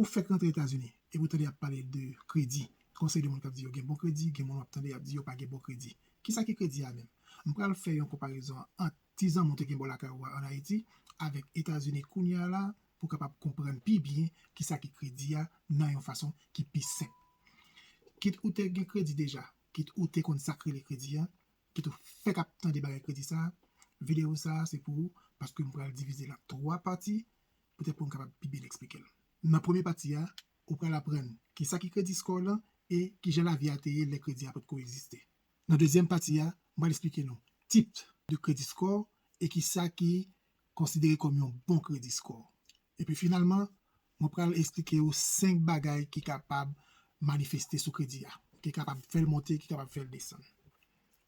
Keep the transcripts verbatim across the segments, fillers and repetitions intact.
Ou fèk rantre Etazini, epi w tande y ap pale de kredi. Konsèy de moun k ap di yo gen bon kredi, gen moun w ap tande y ap di yo pa gen bon kredi. Kisa ki kredi a menm? M pral fè yon konparezon ant ti zanmi w te gen bò lakay ou a ann Ayiti avèk Etazini kounye a la, pou w kapab konprann pi byen kisa ki kredi a nan yon fason ki pi senp. Kit ou te gen kredi deja, kit ou te konn sa k rele kredi a, kit ou fèk ap tande bagay kredi sa, videyo sa se pou ou, paske m pral divize l an twa pati, poutèt pou m kapab pi byen eksplike l. Nan premye pati a, ou pral aprann kisa ki kredi score lan e kijan lavi a te ye lè kredi a potko egziste. Nan dezyèm pati a, m pral eksplike nou tip de kredi score e kisa ki konsidere kòm yon bon kredi score. Epi finalman, mwen pral eksplike w senk bagay ki kapab manifeste sou kredi a, ki kapab fè l monte, ki kapab fè l desann.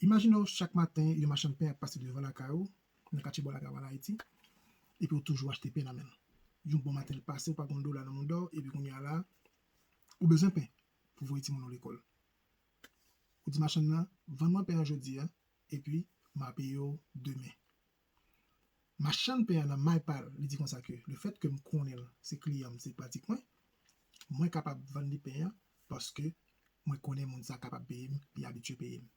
Imajine w chak maten, yon machann pen ap pase devan lakay ou, nan katye bò lakay ou ann Ayiti, epi w toujou achte pen nan men l. Yon bon maten l pase, ou pa gen yon dola nan mouda w, epi kounye a la, ou bezwen pen pou voye timoun ou lekòl. Ou di machann nan, vann mwen pen an jodi a, epi m a peye w demen. Machann pen an nan may pa l, li di konsa ke lefètke m konnen l se kliyan m, se pratik mwen, mwen kapab vann li pen an paske mwen konnen moun sa kapab peye m, li abitye peye m.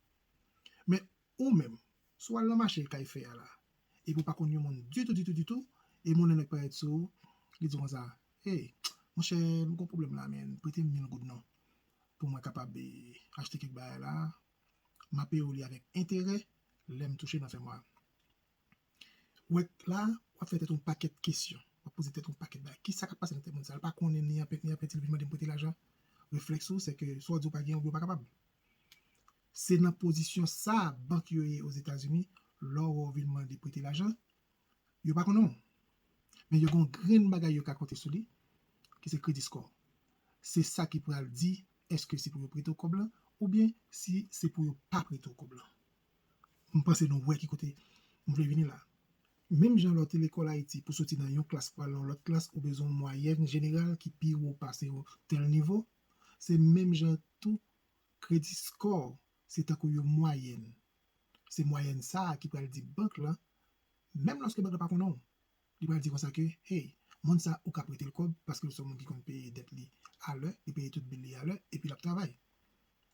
Men ou menm, si w al nan mache kay fè a la, epi w pa konn yon moun ditou, ditou, ditou, e moun nan nèk parèt sou ou, li di konsa, hey, monchè, m gon pwoblèm la, men prete m mil goud non, pou mwen kapab eh, achte kèk bagay la, m a peye w li avèk enterè lè m touche nan fen mwa. Ou wè la, w ap fè tèt yon pakèt kesyon. W ap poze tèt yon pakèt bagay. Kisa k ap pase nan tèt moun sa? L pa konnen ni anpèt ni anpèt, li vin mande m prete lajan. Reflèks ou, se ke swa w di w pa gen, oubyen w pa kapab. Se nan pozisyon sa a bank yo ye Ozetazini, lè w vin mande prete lajan, yo pa konnen w. Men yo gen yon grenn bagay yo ka konte sou li, ki se kredi score. Se sa ki pral di èske se pou yo prete w kòb lan, oubyen si se pou yo pa prete w kòb lan. M panse nou wè ki kote m vle vini la. Menm jan lè w te lekòl Ayiti, pou soti nan yon klas pou al nan yon lòt klas, ou bezwen yon mwayèn jeneral ki pi wo pase yon tèl nivo. Se menm jan tou, kredi score, se tankou yon mwayèn. Se mwayèn sa a ki pral di bank lan, menm lòske bank lan pa konnen w, li pral di konsa ke, hey, moun sa ou ka prete l kòb paske l se yon moun ki konn peye dèt li alè, li peye tout bil li alè, epi l ap travay.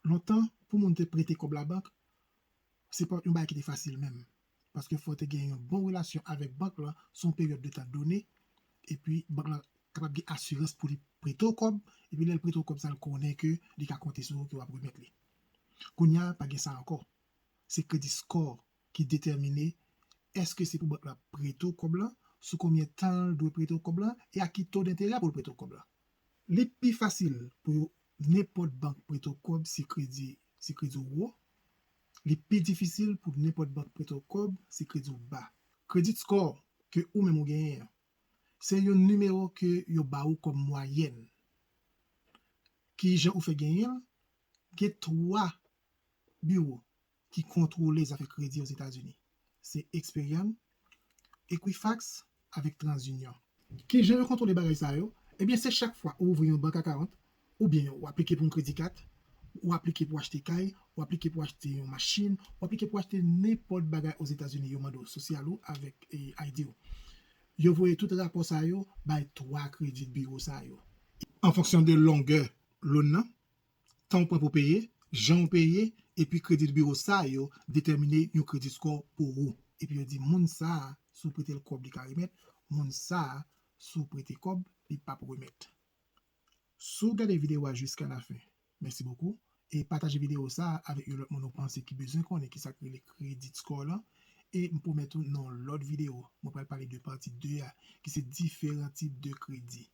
Lontan, pou moun te prete kòb labank, se pa yon bagay ki te fasil menm. Paske fò w te gen yon bon relasyon avèk bank lan sou yon peryòd de tan done, epi bank lan kapab gen asirans pou li prete w kòb, epi lè l prete w kòb sa, l konnen ke li ka konte sou ou, ke w ap remèt li. Kounye a, pa gen sa ankò. Se kredi score ki detèmine èske se pou bank lan prete w kòb lan, sou konbyen tan l dwe prete w kòb lan, e a ki to denterè pou l prete w kòb lan. Li pi fasil pou nenpòt bank prete w kòb si kredi, si kredi w wo. Li pi difisil pou nenpòt bank prete w kòb si kredi w ba. Credit score ke ou menm ou genyen an, se yon nimewo ke yo ba ou kòm mwayèn. Ki jan ou fè genyen l? Gen twa biwo ki kontwole zafè kredi Ozetazini. Se Experian, Equifax avèk TransUnion. Ki jan yo kontwole bagay sa yo? Ebyen, se chak fwa ou ouvri yon bank account, oubyen w aplike pou yon kredi kat, ou aplike pou achte kay, ou aplike pou achte yon machin, ou aplike pou achte nenpòt bagay Ozetazini, yo mande w sosyal ou avèk eh, I D ou. Yo voye tout rapò sa yo bay twa kredi biwo sa yo. An fonksyon de longè loan nan, tan w pran pou peye, jan w peye, epi kredi biwo sa yo detèmine yon kredi score pou ou. Epi yo di moun sa a, si w prete l kòb, li ka remèt, moun sa a, si w prete kòb, li p ap remèt. Si w gade videyo a jiska lafen, mèsi bokou. E pataje videyo sa a avèk yon lòt moun ou panse ki bezwen konnen kisa k rele credit score lan. E m pwomèt ou nan yon lòt videyo, mwen pral pale de pati de a, ki se diferan tip de kredi.